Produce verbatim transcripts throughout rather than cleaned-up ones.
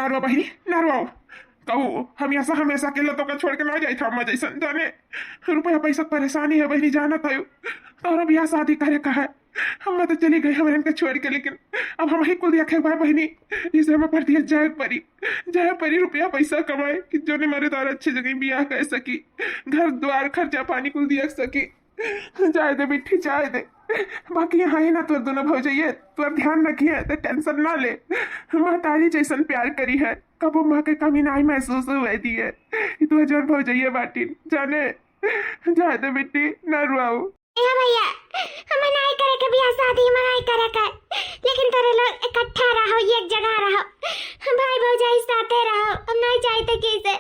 अरे बहिनी, ना रोवाओ। कहू, हमेशा, हमेशा के लतो का छोड़ के ना जाई था अम्मा जैसन, जाने। रुपया पैसा क परेशानी है बहिनी, जानत है। तोहरा बियाह शादी करे का है। अम्मा तो चली गई हमरन के छोड़ के, लेकिन अब हमही कुल देखे बा बहिनी। इसे हमें परदेस जाए परी, जाए परी रुपया पैसा कमाए कि जोने मरे तार अच्छे जगह बियाह कर सकी, घर द्वार खर्चा पानी कुल दिया सकी। जाए दे बिट्टी, जाए दे। बाकी यहाँ ही ना तोर दोनों भौजैया तोर ध्यान रखिए, तो tension ना ले। महतारी जैसन प्यार करी है, कबो माँ के कमी नाहीं महसूस हुए दिए। ई तोर जोन भौजैया बाटिन, जाने। जाए दे बिट्टी, ना रुआओ। ए भैया, हमें नाहीं करे के बियाह शादी, हमें नाहीं करे के। लेकिन तोरे लोग इकट्ठा रहो, एक जगह रहो, भाई भौजाई साथे रहो। हम नाहीं चाहते कि इसे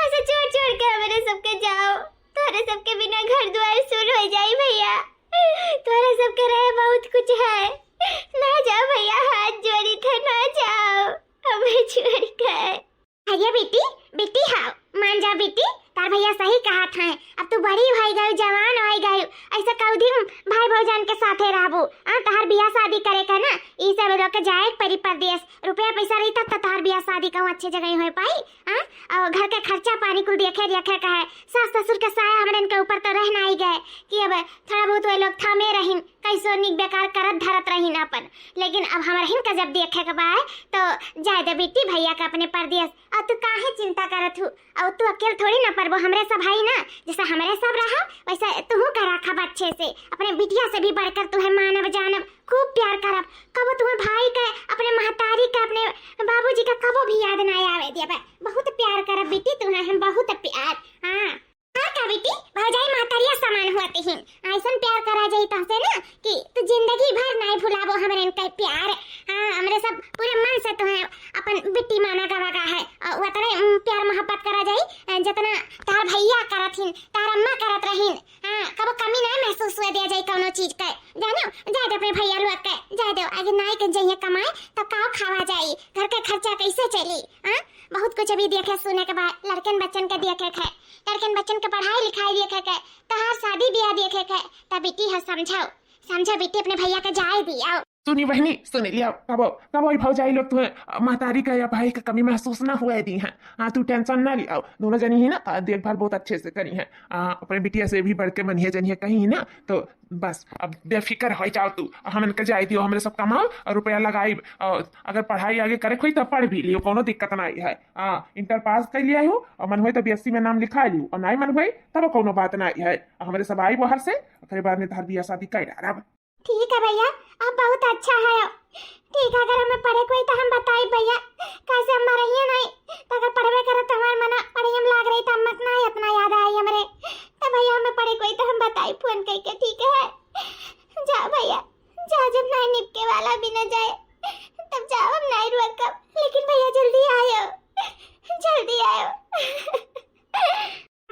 ऐसे छोड़ छोड़ के हमरे सबके जाओ। तोहरे सबके बिना घर द्वार सुन हो जाई भैया। तोहरे सबके रहे बहुत कुछ है। ना जाओ भैया, हाथ जोड़ी थे, ना जाओ, हमें छोड़ के। अरे बेटी, बेटी हाव, मान जा बेटी, तार भैया सही कहत हैं। अब तू बड़ी होई गयू, जवान होई गयू, ऐसा कऊ दिन भाई भौजान के साथे रहबू। आ, तहार बियाह शादी करे का ना, ई सब लोग के जाए के परी परदेस। रुपया पैसा रही तब तो तहार बियाह शादी कहूँ अच्छे जगह हो पाई। आ, और घर के खर्चा पानी कुल देखे देखे का है, सास ससुर के साया हमरन के ऊपर तो रह नाहीं गए कि अब थोड़ा बहुत वे लोग थामे रहिन, कैसो निक बेकार करत धरत रहिन अपन। लेकिन अब हमरहिन का जब देखे के बा, तो जाए दे बेटी भैया के अपने परदेस। और तू काहे चिंता करत हू? और तू अकेल थोड़ी ना परबो, हमरे सब है ना, जैसे हमरे सब रहा वैसे तुहू का रखब अच्छे से। अपने बिटिया से भी बढ़कर तुहे मानब जानब, खूब प्यार करब। कबो तुम्हें भाई का, अपने महतारी का, अपने बाबूजी का कबो भी याद ना आवे देबे। बहुत प्यार करब बेटी तुम्हें हम, बहुत प्यार। हाँ। और का बेटी, भौजाई महतरिया समान होती हैं। ऐसन प्यार करा जाई तोहसे ना कि तू जिंदगी भर नाहीं भुलाबो हमरे इनका प्यार। हाँ, हमरे सब पूरे मन से तुम्हें अपन बिट्टी माना गवा गा है। और उतने, उम, प्यार मोहब्बत करा जाई, अ, जितना तार भैया करत हिन, तार अम्मा करत रहिन। हाँ, कबो कमी नाहीं महसूस हुए दिया जाई कौनो चीज के। जानो, जाए दे अपने भैया लोग के, जाए दे, आगे नाहीं के जइया कमाए, तो काव खावा जाई, घर के खर्चा कैसे चली? हाँ, बहुत कुछ अभी देखे सुने के बा, लड़कन बच्चन के देखे के है, लड़कन बच्चन के पढ़ाई लिखाई देखे के, तहार शादी ब्याह देखे के, तब बेटी है समझाओ, समझा बेटी, अपने भैया के जाए दियाओ। सुनी बहिनी, सुनी लियाओ, कबो, कबो ई भौजाई लोग तुम्हें, अ, महतारी का या भाई का कमी महसूस ना हुए दी हैं। हाँ, तू tension ना लियाओ, दोनों जनी ही ना, अ, देखभाल बहुत अच्छे से करी हैं। अ, अपने बिटिया से भी बढ़ के मनिए जनिए कहीं ना, तो बस अब बेफिक्र हो जाओ तू, हमन के जाए दियो, हमरे सब कमाओ और रुपया लगाइब, और अगर पढ़ाई आगे करे के होई तो पढ़ भी लियो, कोनो दिक्कत नाहीं है। हाँ, इंटर पास कर लिया हो और मन होई तो बीएससी में नाम लिखा लियो, और नाहीं मन होई तब कोनो बात नाहीं है। हमरे सब आई बाहर से, ओकरे बाद में तहार बियाह शादी कर डालब। ठीक है भैया, अब बहुत अच्छा है। ठीक है, अगर हमें पढ़े के होई तो हम बताई भैया, कैसे हम रहिए नहीं, तो अगर पढ़बे करे तो हमारे मना पढ़ाई में लाग रही तो हम मत ना इतना याद आई हमरे, तो भैया हमें पढ़े के होई तो हम बताई फोन करके, ठीक है? जा भैया, जा, जब नाहीं निपके वाला भी न जाए, तब जाओ, हम नाहीं रुकब, लेकिन भैया जल्दी आयो, जल्दी आयो।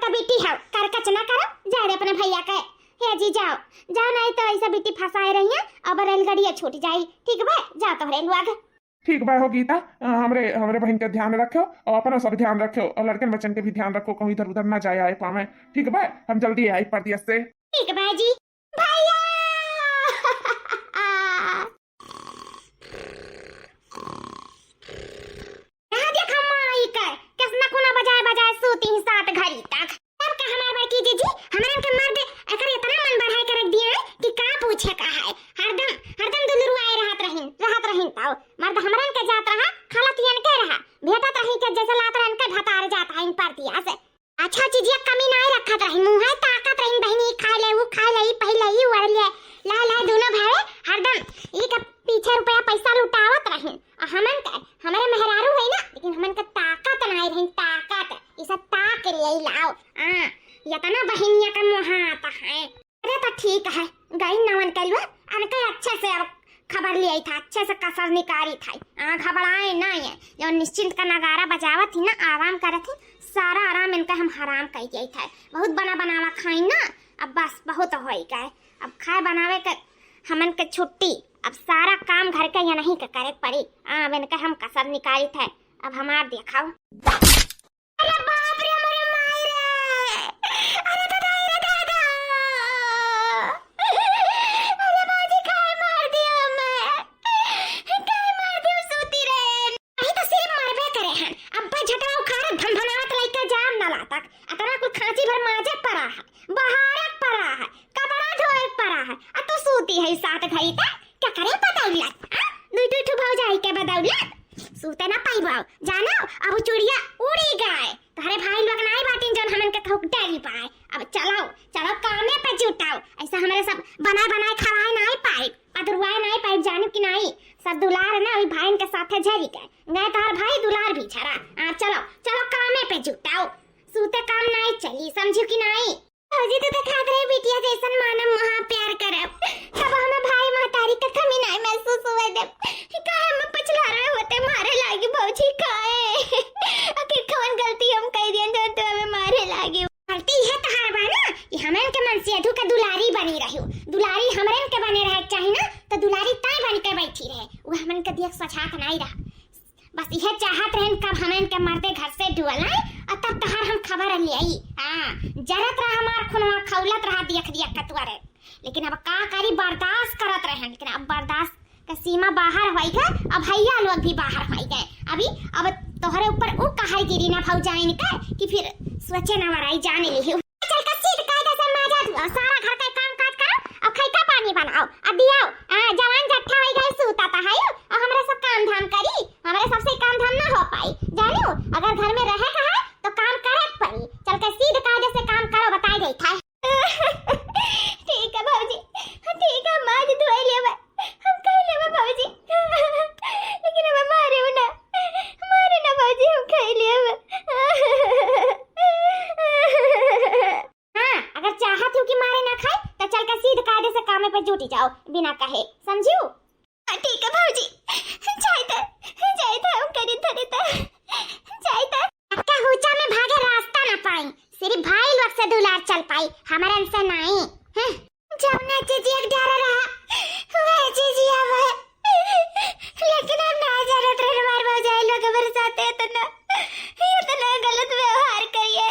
तो बेटी हो, करकच ना करो, जाए दे अपने भैया के। हे जी जाओ, जाओ, नाहीं तो ऐसा बेटी फंसाए रही है, अब रेलगाड़िया छूट जाई। ठीक बा, जाओ तोहरे लोग। ठीक बा हो गीता, अ, हमरे, हमरे बहिन के ध्यान रखो और अपना सब ध्यान रखो और लड़कन बच्चन के भी ध्यान रखो, कहूँ इधर उधर ना जाए आए पावे। ठीक बा, हम जल्दी आई परदेस से। ठीक बा जी। भैया! यहाँ देख माई के, कितना कोना बजाए बजाए सूती ही सात घड़ी तक। तब का हमार बड़की जीजी, हमरन के मर्द एकर इतना मन बढ़ाए के रख दिए हैं कि का पूछे का है। हरदम, हरदम दुलरुआए रहत रहिन, रहत रहिन। तब मर्द हमरन के जात रहा, खाला तियन के रहा, भेटत रही के जैसे लात रहन के भतार जात है इन परतिया से। अच्छा चीजिया कमी नाहीं रखत रही, मुँहे ताकत रही, बहिनी ई खाए ले, ऊ खाए ले, ई पहले, ई ओढ़ ले, ला, ला, दोनों भाई हरदम ई के पीछे रुपया पैसा लुटावत रही। आ हमन के, हमरे मेहरारू है ना, लेकिन हमन के ताकत नाहीं रही, ताकत, ई सब ताक ले लाओ। आ, इतना बहिनिया के मोहात है। अरे तो ठीक है, गई नवन कलुआ, अनके अच्छे से अब खबर लियाई था, अच्छे से कसर निकारी था। आ, घबराए ना ये, जो निश्चिंत का नगारा बजावत ही ना, आराम करत ही, सारा आराम इनका हम हराम कर दिया था। बहुत बना बनावा खाई ना, अब बस बहुत हो ही गए। अब खाए बनावे के हमन के छुट्टी, अब सारा काम घर के यनहीं के करे के पड़ी। आ, अब इनका हम कसर निकारी था, अब हमार देखाओ। अरे बाप रे, मोरे माई रे। अरे दादा, अरे दादा। अरे बाजी, काहे मार दिया हमें? काहे मार दिया सूती रे? अही तो सिर्फ मरबे करे, माजे परा है, बहारे परा है, कपड़ा धोए परा है, आ तू सूती है सात घड़ी तक, का करे बदौलत, आ? दुई दुई ठो भौजाई के बदौलत, सूते ना पाइबो, जानो, अब चुड़िया उड़ी गए, तोहरे भाई लोग नाई बाटिन जौन हमन के कहूँ डरी पाए, अब चलो, चलो कामे पे जुटाओ, ऐसा हमरे सब बनाए बनाए खवाए नाई पाए, अदरुआए नाई पाए, जानो कि नाई, सब दुलार ना वही भाईन के साथे झरी गए, गए तोहर भाई दुलार भी झरा, आ चलो, चलो कामे पे जुटाओ, सूते काम नाई चली, समझू कि नाई? भौजी, तू तो कहत रहे बिटिया जैसन मानम, वहाँ प्यार करब। तब हमें भाई महतारी के कमी नाई महसूस हुए देब। काहे में पछला रहे होते मारे लागी भौजी, काहे? आखिर कौन गलती हम कह दियन जो तू हमें मारे लागी? गलती यह तहार बा ना कि हमन के मन से अधू के दुलारी बनी रही। दुलारी हमरन के बने रहे के चाही ना, तो दुलारी ताई बन के बैठी रहे। वो हमन के दियक सझात नाई रहा। बस इहे चाहत रहन कब हमन के मर्दे घर से डुअल आए और तब तहार हम खबर ले आई। हाँ, जरत रहा हमार खुनवा, खौलत रहा दियख दियख कतुअरे। लेकिन अब का करी, बर्दाश्त करत रहन, लेकिन अब बर्दाश्त के सीमा बाहर होई गए, अब भैया लोग भी बाहर होई गए। अभी अब तोहरे ऊपर उ कहर गिरी ना भौजाइन के कि फिर सोचे ना वराई जाने लिही। चल के सीध कायदे से माजा धुआ, सारा घर के काम काज करो, अब खैका पानी बनाओ, अब दियाओ। आ, जवान जट्ठा होई गए सूता ता है, और हमरे सब काम धाम करी, हमरे सबसे काम धाम ना हो पाई। जानियो, अगर घर में रहे का है तो काम करे के पड़ी। चल के सीध कायदे से काम करो, बताई देत है। ठीक है भौजी, ठीक है, हम आज धोई लेबे, हम कह लेबे भौजी, लेकिन हमें मारे ना, मारे ना भौजी, हम कह लेबे। हाँ, अगर चाहत हो कि मारे ना खाए, तो चल के सीध कायदे से कामे पे जुटी जाओ, बिना कहे, समझियो? हाँ, ठीक है भौजी, जाए दे, जाए दे, हम करी धरी दे, जाए दे। अक्का हुचा में भागे रास्ता ना पाई, सिर्फ भाई लोग से दुलार चल पाई, हमरन से नाई। हैं? जौना चीजिया के डर रहा, वह चीजिया वह। लेकिन हम ना जानत रहे, हमार भौजाई लोग हमारे साथ इतना, इतना गलत व्यवहार करिए।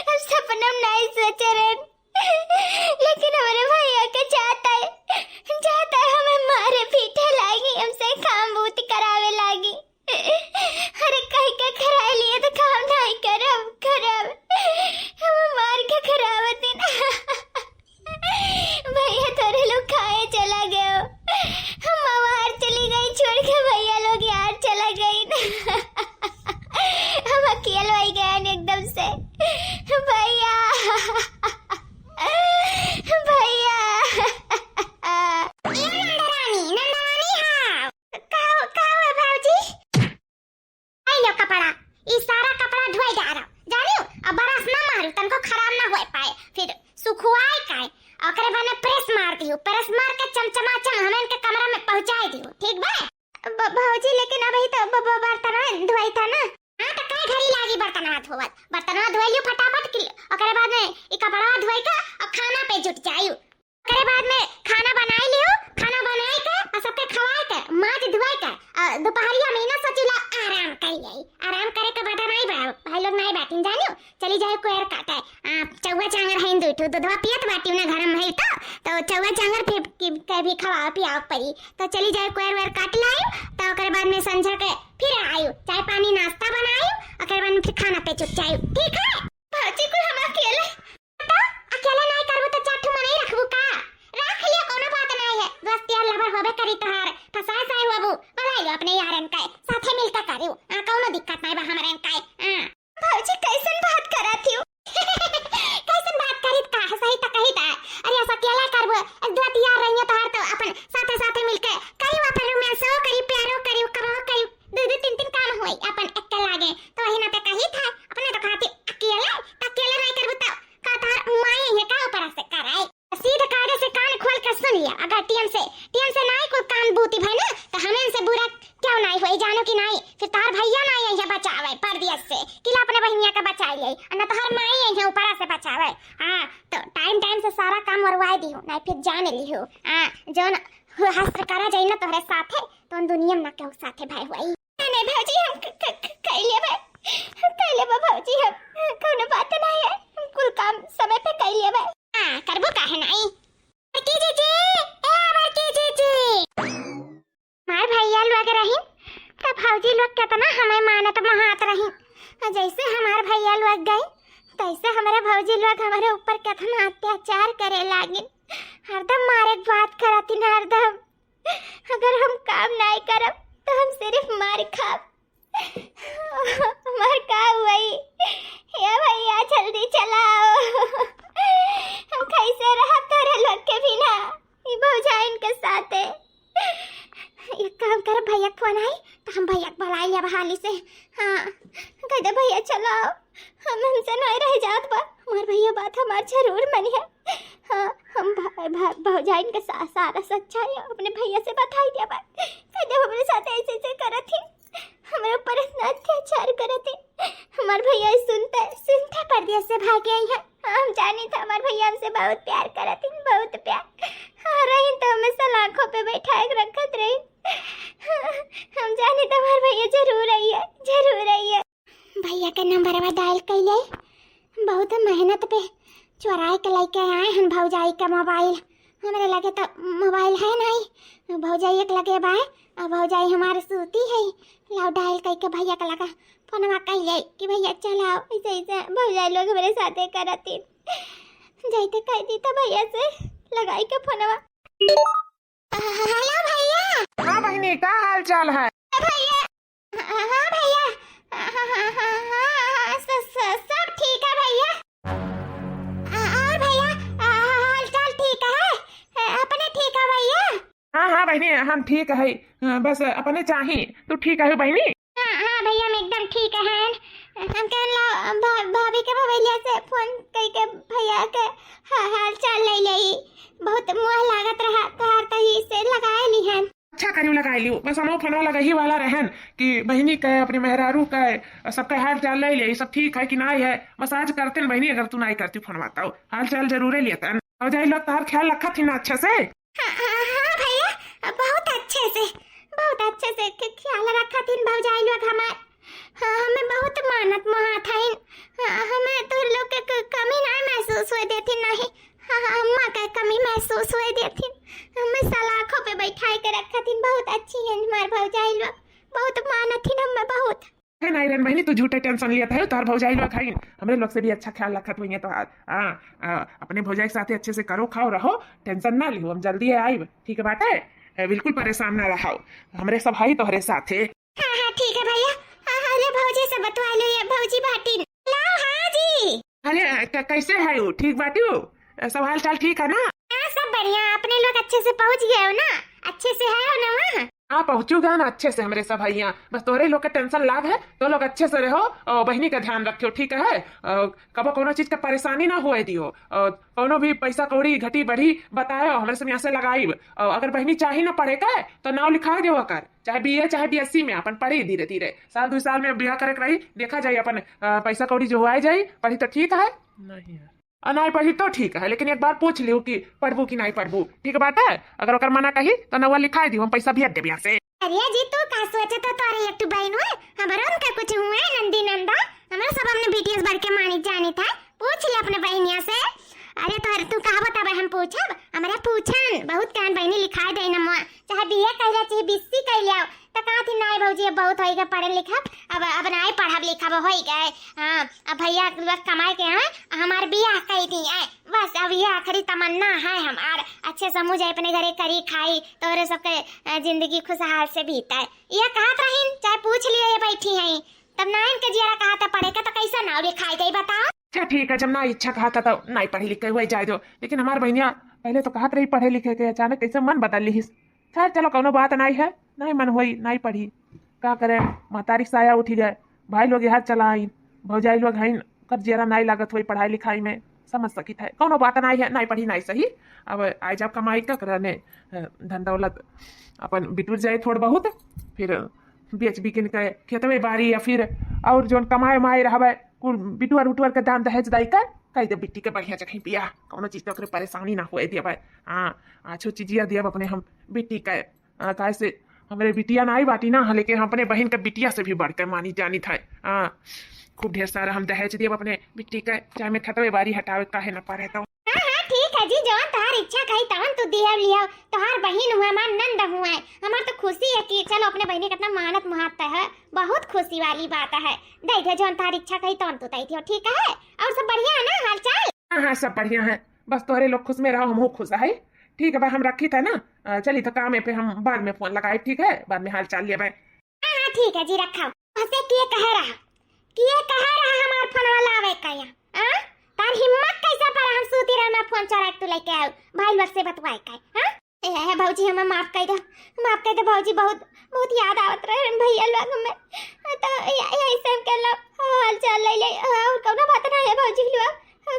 हम सपना में नहीं सोचे रहे। लेकिन हमारे भैया के जाता है, जाता है हमें मारे पीटे लागी, हमसे काम बूत करावे लागी। अरे कहीं के खराई लिए तो काम नहीं करब, करब। हम मार के खराब दिन। भैया तोरे लोग खाए चला गए हो, हम बाहर चली गई छोड़ के भैया लोग यार चला गई। हम अकेल हो गए हैं एकदम से। भैया, भैया। ए नंदरानी, नंदरानी हाँ। का, का हुआ भौजी? आई लो कपड़ा, ई सारा कपड़ा धोए डारो। जानियो, अब बरस ना मारू, तनको खराब ना होए पाए। फिर सुखवाए काए, ओकरे बाद में प्रेस मार दियो, प्रेस मार के चमचमाचम हमन के कमरा में पहुंचाए दियो, ठीक बा? ब-, भौजी, लेकिन अबही तो ब-, ब-, बर्तनवा धोई था ना। हाँ, तो कई घड़ी लागी बर्तनवा धोवत? बर्तनवा धोई लियो फटाफट के, ओकरे बाद में ई कपड़वा धोई के और खाना पे जुट जाइयो। ओकरे बाद में खाना बनाई लियो, खाना बनाई के और सबके खवाई के, माज धोई के, और दोपहरिया में ना सोचिला आराम करी जाई। आराम करे के बाद नहीं बा, भाई लोग नहीं बाटिन जानियो। चली जाए कोयर काटे। आ, चौवा चांगर है दो ठो, दूधवा पियत बाटी ना घर में है तो, तो चौवा चांगर फिर की, के भी खवा पियाव परी। तो चली जाए कोयर वेर काट लाई, तो ओकर बाद में संझा के फिर आयु, चाय पानी नाश्ता बनायु, ओकर बाद में फिर खाना पे चुप जायु, ठीक है? भौजी कुल हम अकेले। तो अकेले नहीं करबू तो चार ठो मनई रखबू का? रख लिया, कोनो बात नहीं है, दोस्त यार लवर होबे करी तोहार, फसाए साए होबू, बुलाई लो अपने यारन का, साथे मिलकर करियो, आ, कोनो दिक्कत नहीं बा हमरन का, आ। भौजी, कैसन बात करत हियो? कैसन बात करित का है? सही त कहित है। अरे, ऐसा अकेला करबो? एक दो यार रहिए तोहार तो अपन साथे साथे मिलके करियो, अपन रोमांसो करी, प्यारो करियो, कमाओ करियो, दो दो तीन तीन काम होई अपन एक के लागे। तो वही ना ते कहित है, अपने तो कहती अकेले, त अकेले नहीं करबो तो का तोहार माई है का ऊपर से कराए? सीध कायदे से कान खोल के सुन लिया, अगर टीएम से, टीएम से नाई कुल काम बूती भई ना, तो हमन से बुरा क्यों नाई होई, जानो कि नाई? फिर तोहर भैया नाई आई है बचावे परदेस से, कि ला अपने बहिनिया के बचाई ले, और ना तोहर माई आई है ऊपरा से बचावे। हाँ, तो टाइम टाइम से सारा काम वरवाए दियो, नाई फिर जान लियो। हाँ, जौन हस्त्र करा जाई ना तोहरे साथे, तो दुनिया में ना केहू साथे भाई हुई। नहीं, नहीं भौजी, हम क-, क-, क-, कई लेबे, हम कई लेबे भौजी, हम, कोनो बात नहीं है, हम कुल काम समय पे कई लेबे। हाँ, करबो काहे नाई? बड़की जीजी, ए बड़की जीजी। हमार भैया लोग रहिन, त भौजी लोग केतना हमें मानत मोहात रहिन। आ जैसे हमार भैया लोग गए, तैसे भौजी लोग हमरे ऊपर केतना अत्याचार करे लागिन, हरदम मारे के बात करतिन हरदम। अगर हम काम नाई करब तो हम सिर्फ मार खाब। हमार का हुई? ए भैया, जल्दी चलाओ। हम कैसे रहब तोरे लोग के बिना? ई भौजाइन के साथे। एक काम कर, भैया के फोन आई तो हम भैया के बुलाई लेब हाली से। हाँ, कह दे, "भैया चलाओ, हम, हमसे नहीं रह जात बा।" हमार भैया बात हमार जरूर मनिहे। हाँ, हम भा-, भा-, भौजाइन के सा-, सारा सच्चाई अपने भैया से बताई देबा। कह दे, "हमरे साथ ऐसे ऐसे करत ही, हमरे ऊपर इतना अत्याचार करत ही।" हमार भैया सुनते, सुनते परदेस से भाग आई है। हम जानी था हमार भैया हमसे बहुत प्यार करत ही, बहुत प्यार। हाँ, रही तो हमें सलाखों पे बैठाए के रखत रही। हम जानी था हमार भैया जरूर आई है, जरूर आई है। भैया के नंबरवा डायल कैले, बहुत मेहनत पे चोराए के लेके आए हन भौजाई का मोबाइल। हमरे लगे तो मोबाइल है नहीं, भौजाई एक लगे बा, और भौजाई हमारे सूती है। लाओ डायल करके भैया के लगा फोनवा कैले कि भैया चलाओ, ऐसे ऐसे भौजाई लोग हमरे साथे करतिन। जाइते कह दी तो भैया से लगाई के फोनवा। हेलो भैया। हाँ बहिनी, का हाल चाल है? भैया, हाँ भैया, हाँ, हाँ, हाँ, हाँ, हाँ, हाँ, स-, स-, सब ठीक है भैया। अ, और भैया, अ, हाल चाल ठीक है? अ, अपने ठीक है भैया? हाँ, हाँ बहिनी, हम ठीक है। अ, बस अपने चाही, तू ठीक है बहिनी? हाँ, हाँ भैया, हम एकदम ठीक है। हम कहन ला, भा-, भाभी के मोबाइलिया से फोन कई के भैया के हा-, हाल चाल ले लेई। बहुत मोह लागत रहा, तोहार तही से लगाए लिहन। अच्छा करियो लगाए लियो, बस हमहू फोनवा लगही वाला रहन कि बहिनी के, अपने मेहरारू के, सबके हाल चाल ले लेई, सब ठीक है कि नाई है। बस आज करते न बहिनी, अगर तू नाई करती फोनवा तो हाल चाल जरूरे लेतन। और जाई लोग तोहार ख्याल रखत ही ना अच्छे से? हाँ, हाँ, हाँ भैया, बहुत अच्छे से, बहुत अच्छे से ख-, ख्याल रखत ही भौजाई लोग हमार। हाँ, हमें बहुत मानत मोहात हईन। हाँ, हमें तो लोग के क-, कमी ना महसूस होए देती, नहीं। हाँ, हाँ, अम्मा के कमी महसूस होए देती। हमें सलाखों पे बैठाए के रखत ही, बहुत अच्छी है हमार भौजाई लोग, बहुत मानत ही हमें बहुत। हे नाई रन बहिनी, तू झूठे टेंशन लियत है, तोहर भौजाई लोग हईन, हमरे लोग से भी अच्छा ख्याल रखत होइए तोहार। हाँ, आ, अपने भौजाई के साथे अच्छे से करो, खाओ, रहो, टेंशन ना लिहो, हम जल्दी आइब, ठीक बाटे? ए, बिल्कुल परेशान ना रहो, हमरे सब हई तोहरे साथे। हाँ, हाँ, ठीक है भैया। हाँ, हाँ, ले भौजी से बतवा लो, ये भौजी बाटी। लाओ, हाँ जी। अरे, क-, कैसे है वो? ठीक बाटी हो? सब हाल चाल ठीक है ना? हाँ, सब बढ़िया। अपने लोग अच्छे से पहुँच गए हो ना? अच्छे से है हो ना वहाँ? हाँ, पहुँचू गए ना अच्छे से हमरे सब भैया। बस तोहरे लोग के टेंशन लाग है, तो लोग अच्छे से रहो और बहिनी का ध्यान रखियो, ठीक है? और कबो कोनो चीज का परेशानी ना होए दियो। और कोनो भी पैसा कौड़ी घटी बढ़ी बतायो, हमरे सब यहाँ से लगाइब। और अगर बहिनी चाही ना पढ़े के, तो नाव लिखा दे ओकर, चाहे बीए चाहे बीएससी में अपन पढ़ी धीरे धीरे। साल दो साल में बियाह करे के रही, देखा जाई अपन, अ, पैसा कौड़ी जो हुआ जाई, पढ़ी तो ठीक है, नहीं है। आ, नाई पढ़ी तो ठीक है, लेकिन एक बार पूछ लियो कि पढ़बू कि नाई पढ़बू, ठीक बाटे? अगर ओकर मना कही तो नौवा लिखाई दी, हम पैसा भेज देब यहाँ से। अरे जी, तू का सोचत हो? तोरे एक ठो बहन हुए, हमरो उनका कुछ हुए, नंदी नंदा, हमरो सब हमने बीटीएस बढ़ के मानी जानी था। पूछ ले अपने बहनिया से। अरे तोहर, तू कहा बताबे हम पूछब? हमरा पूछन, बहुत कहन बहनी लिखाई दे नमवा, चाहे बीए कह लिया, चाहे बीएससी कह लिया, तो कहा थी नाई भौजी अब बहुत होई गए पढ़े लिखब, अब, अब नाई पढ़ब लिखब, होई गए। हाँ, अब भैया लोग कमाए के आवे, हमार बियाह कई दी है, बस अब ये आखिरी तमन्ना है हमार। अच्छे से मुझे अपने घरे करी खाई, तोरे सबके, अ, जिंदगी खुशहाल से बीते। ये कहत रहीन, चाहे पूछ लियो, ये बैठी हैं, तब नाइन के जियरा कहत है पढ़े के, तो कैसे नाव लिखाई जाई बताओ? अच्छा ठीक है, जब ना इच्छा कहत है तो नाई पढ़ी लिखे हुए जाए दो, लेकिन हमार बहनिया पहले तो कहत रही पढ़े लिखे के, अचानक कैसे मन बदल लिहिस। खैर चलो, कौनो बात नाई है, नाई मन होई, नाई पढ़ी। का करे, महतारी साया उठी गए, भाई लोग यहाँ चला आइन, भौजाई लोग हईन, कर जियरा नाई लागत होई पढ़ाई लिखाई में, समझ सकित है, कौनो बात नाई है, नाई पढ़ी नाई सही। अब आए जाब कमाई का करने, अ, धन दौलत अपन बिटुर जाए थोड़ बहुत, फिर बेच बिकिन के खेतवे बारी या फिर और जोन कमाए उमाए रहबे, कुल बिटुअर उटुअर के दान दहेज दाई के कह दे बिट्टी के बढ़िया जगह बियाह, कौनो चीज के ओकरे परेशानी ना होए देबे। हाँ, अच्छो चीजिया दियब अपने हम बिट्टी के। आ, काहे से हमरे बिटिया ना आई बाटी ना, लेकिन हम अपने बहिन के बिटिया से भी बढ़ के मानी जानी था। हाँ, खूब ढेर सारा हम दहेज दियब अपने बिट्टी के, चाहे मैं खेतवे बारी हटावे काहे ना पड़े तो। हाँ, हाँ, ठीक है जी, जौन तोहार इच्छा कही तवन तू दिहब लिहब, तोहार बहिन हुआ, हमार नंद हुआ, हमार तो खुशी है कि चलो अपने बहिनी कितना मानत मुहात है, बहुत खुशी वाली बात है। दे दे जौन तोहार इच्छा कही तवन तू दे दियो, ठीक है? और सब बढ़िया है ना हाल चाल? हाँ, सब बढ़िया है, बस तोहरे लोग खुश में रहो, हमहू खुश है। ठीक है बा, हम रखी था ना, अ, चली तो काम है पे, हम बाद में फोन लगाए, ठीक है, बाद में हाल चाल लेबे। हाँ, हाँ, ठीक है जी, रखा। हंसे किए कहे रहा, किए कहे रहा हमार फोनवा लावे का या, हाँ? तार हिम्मत कैसे पड़ा हम सूती रहे में फोन चोरा के तू लेके आऊ, भाई लोग से बतवाए का, हाँ? ए, ए, भौजी, हमें माफ कर दो, माफ कर दो भौजी, बहुत, बहुत याद आवत रहे भैया लोग हमें। तो या, यही सब के लोग हाल चाल ले ले, और कौनो बात ना है भौजी लोग,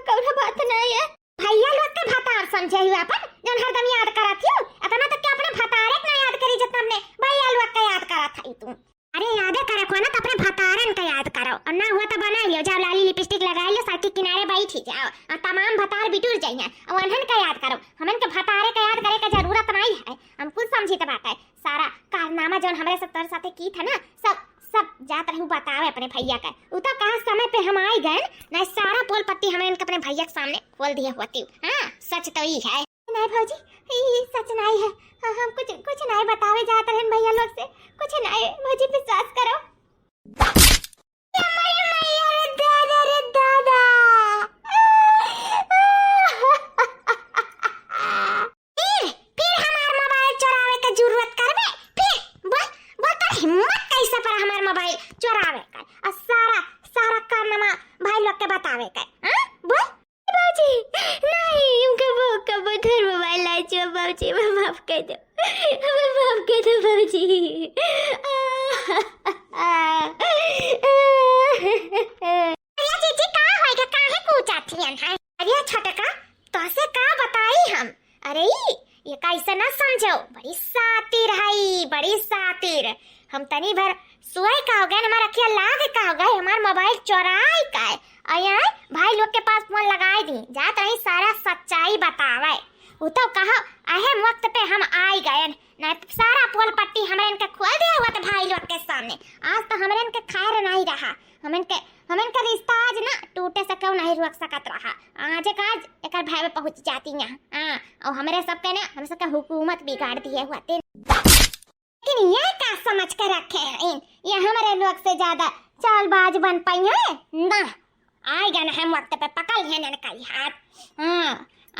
कौनो बात ना है। भैया लोग के भतार समझे हो अपन, जौन हरदम याद करत हो, इतना तो क्या अपने भतारे के ना याद करी जितना अपने भैया लोग के याद करत है तू। अरे यादे करे को ना तो अपने भतारन का याद करो, और ना हुआ तो बना लियो, जाओ लाली लिपस्टिक लगा लियो, सड़क के किनारे बैठी जाओ, और तमाम भतार बिटुर जाइए, और उन्हन का याद करो। हमन के भतारे का याद करे का जरूरत नहीं है, हम कुछ समझी तो बात है। सारा कारनामा जौन हमरे सब तोर साथे की था ना, सब, सब जात रहू बतावे अपने भैया का। उ तो कहा समय पे हम आई गए, नहीं सारा पोल पट्टी हमरे इनके अपने भैया के सामने खोल दिए होती। हाँ, सच तो ई है। नहीं भौजी, ई सच नहीं है। हाँ, हम कुछ, कुछ नहीं बतावे जात रहन भैया लोग से, कुछ नहीं भौजी, विश्वास करो। ए मैया, मैया, रे दादा, रे दादा। फिर, फिर हमार मोबाइल चोरावे के जरूरत करबे? फिर बोल, बोल, तोर हिम्मत कैसे पर हमार मोबाइल चोरावे का? और सारा, सारा कारनामा भाई लोग के बतावे का, हाँ? बोल। बाबूजी, नहीं, हम कबो, कबो तोर मोबाइल लाई छुआ, बाबूजी, हमें माफ कर दो, हमें माफ कर दो, बाबूजी। अरे जीजी, का होइगा, काहे कूचात हियन है? अरे छोटका, तोसे का बताई हम? अरे, ई, ये कैसे ना समझो, बड़ी सातिर है, बड़ी सातिर। हम तनी भर सोए का हो गए, हमार अखिया लाग का हो गए, हमार मोबाइल चोराई का है। और यहाँ भाई लोग के पास फोन लगाए दी, जात रही सारा सच्चाई बतावे। वो तो कहो, अहम वक्त पे हम आई गए, नहीं तो सारा पोल पट्टी हमरे इनके खोल दिया हुआ था भाई लोग के सामने। आज तो हमरे इनके खैर नहीं रहा, हम इनके, हम इनका रिश्ता आज ना टूटे से क्यों नहीं रोक सकत रहा। आज एक आज एकर भाई में पहुँच जाती यहाँ। हाँ, और हमरे सबके ना, हम सबके हुकूमत बिगाड़ दिए हुआ थे। लेकिन ये का समझ के रखे हैं इन? ये हमरे लोग से ज्यादा चालबाज बन पाई है ना? आएगा ना हम वक्त पे पकड़ है ना कई हाथ। हाँ,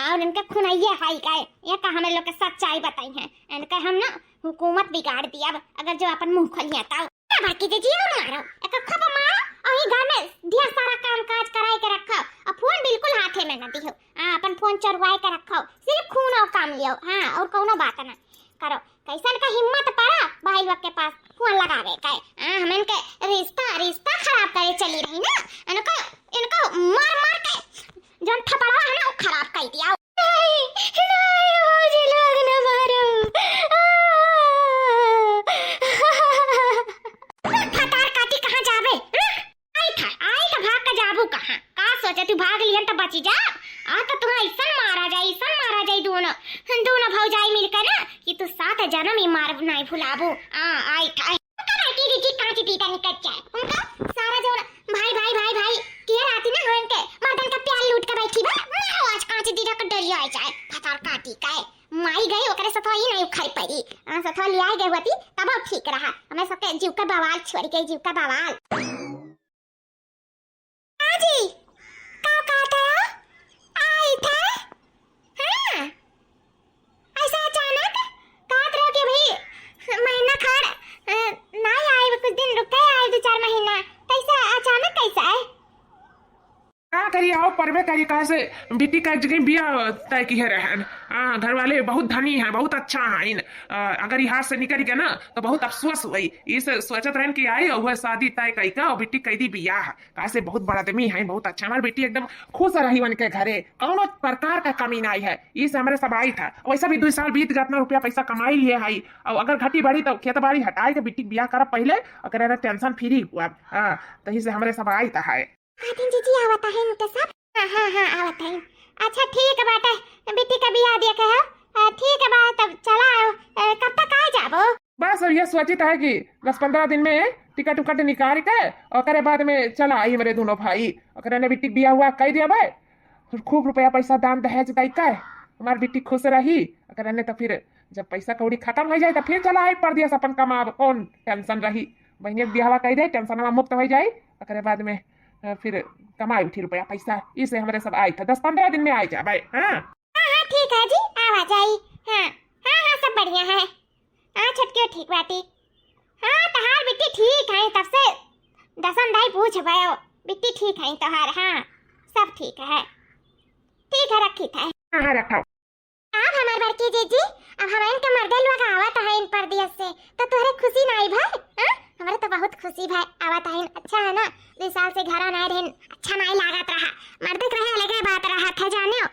और इनके खुनैया है गए, ये का हमरे लोग के सच्चाई बताई है, इनके हम ना हुकूमत बिगाड़ दिया। अब अगर जो अपन मुंह खोलिया तो ना बाकी दीदी और मारो, एक खूब मारो, और ये घर में ढेर सारा काम काज कराए के रखो, और फोन बिल्कुल हाथे में ना दियो। हाँ, अपन फोन चोरवाए के रखो, सिर्फ खून और काम लियो। हाँ, और कौनो बात ना करो। कैसन का हिम्मत पड़ा भाई लोग के पास फोन लगावे का? हाँ, हम इनके रिश्ता, रिश्ता खराब करे चली रही ना, इनको, इनको मार मार के जौन थपड़वा है ना, वो खराब कर दिया। नहीं, नहीं, भौजी लोग न मारो। आ! फटार काटी कहाँ जाबे? रुक! आई था, आई था, भाग के जाबू कहाँ? का सोचे तू भाग लियन त बची जा? आ तो तुम्हें ऐसन मारा जाए, ऐसन मारा जाए दोनों, दोनों भौजाई मिलकर ना कि तू सात जन्म ही मार नहीं भुलाबू। आ, आई था। उनका बैठी रही थी, कांच पीता निकल जाए। उनका सारा जो भाई, भाई, भाई, भाई किया राती ना, हो इनके मर्दन का प्यार लूट के बैठी बा। मैं हो आज कांच दीदा का डरिया आ जाए। फटार काटी का है। माई गई, ओकरे सथवा ही नहीं उखाड़ पड़ी। आ, सथवा लिया गए होती, तब ठीक रहा। हमें सबके जीव का बवाल छोड़ के, जीव का बवाल। हाँ जी, का कहते हो? आई थे? हाँ। ऐसा अचानक कहत रहो कि भाई महीना खाड़, अ, ना आए, कुछ दिन रुक के आए, दो चार महीना, कैसा अचानक कैसा है? का करी, आओ परबे करी, कहाँ से बिटिक का जगह बिया तय किहे रहन। हाँ, घर वाले बहुत धनी हैं, बहुत अच्छा हैं। अ, अगर यहाँ से निकल गए ना तो बहुत अफसोस हुई। इस सोचत रहन कि आई और वह शादी तय कई का और बिटिक कई दी बियाह। काहे से बहुत बड़ा आदमी है, बहुत अच्छा। हमार बेटी एकदम खुश रही उनके घरे, कौनो प्रकार का कमी नहीं है। इस हमरे सब आई था। वैसा भी दो साल बीत गया, इतना रुपया पैसा कमाई लिए है, और अगर घटी बढ़ी तो खेत बाड़ी हटाए के बिटिक बियाह करब पहले, ओकरे टेंशन फ्री हुआ। हाँ, तही से हमरे सब आई था है। हाँ, तीन जीजी आवत है इनके सब। हाँ, हाँ, हाँ, आवत है। अच्छा, ठीक बाटे, बिटिक का बियाह दिया के है। आ, ठीक बा, तब चला आओ। ए, कब तक आ जाबो? बस अब ये सोचित है कि दस पन्द्रह दिन में टिकट उकट निकाल के ओकरे बाद में चला आई हमरे दोनों भाई। ओकरे ने बिटिक बियाह हुआ कह दिया भाई, खूब रुपया पैसा दान दहेज दई के हमार बिटिक खुश रही। ओकरे ने तो फिर जब पैसा कौड़ी खत्म हो जाए तो फिर चला आई परदेस अपन कमाब, कौन टेंशन रही। बहनिया के बियाहवा कह दे, टेंशनवा मुक्त हो जाए, ओकरे बाद में हाँ, फिर कमाई उठी रुपया पैसा, इसे हमरे सब आई था, दस पन्द्रह दिन में आई जाबे। हाँ। हाँ, हाँ, ठीक है जी, आवा जाई। हाँ, हाँ, हाँ, सब बढ़िया है। हाँ, छोटकियो ठीक बाटी। हाँ, तहार बिट्टी ठीक है, तब से दसन दाई पूछ भयो। बिट्टी ठीक है तोहार, हाँ, सब ठीक है। ठीक है, रखी था। हाँ, हाँ, रखो। अब हमार बड़की जीजी, अब हमन के मर्दे लोग आवत है इन परदेस से, तो तोहरे खुशी नाई भय? हाँ? हमरे तो बहुत खुशी भय, आवत है, अच्छा है ना, दो साल से घरा नाई रहन, अच्छा नाई लागत रहा। मर्द के रहे अलगे बात रहत है, जाने हो?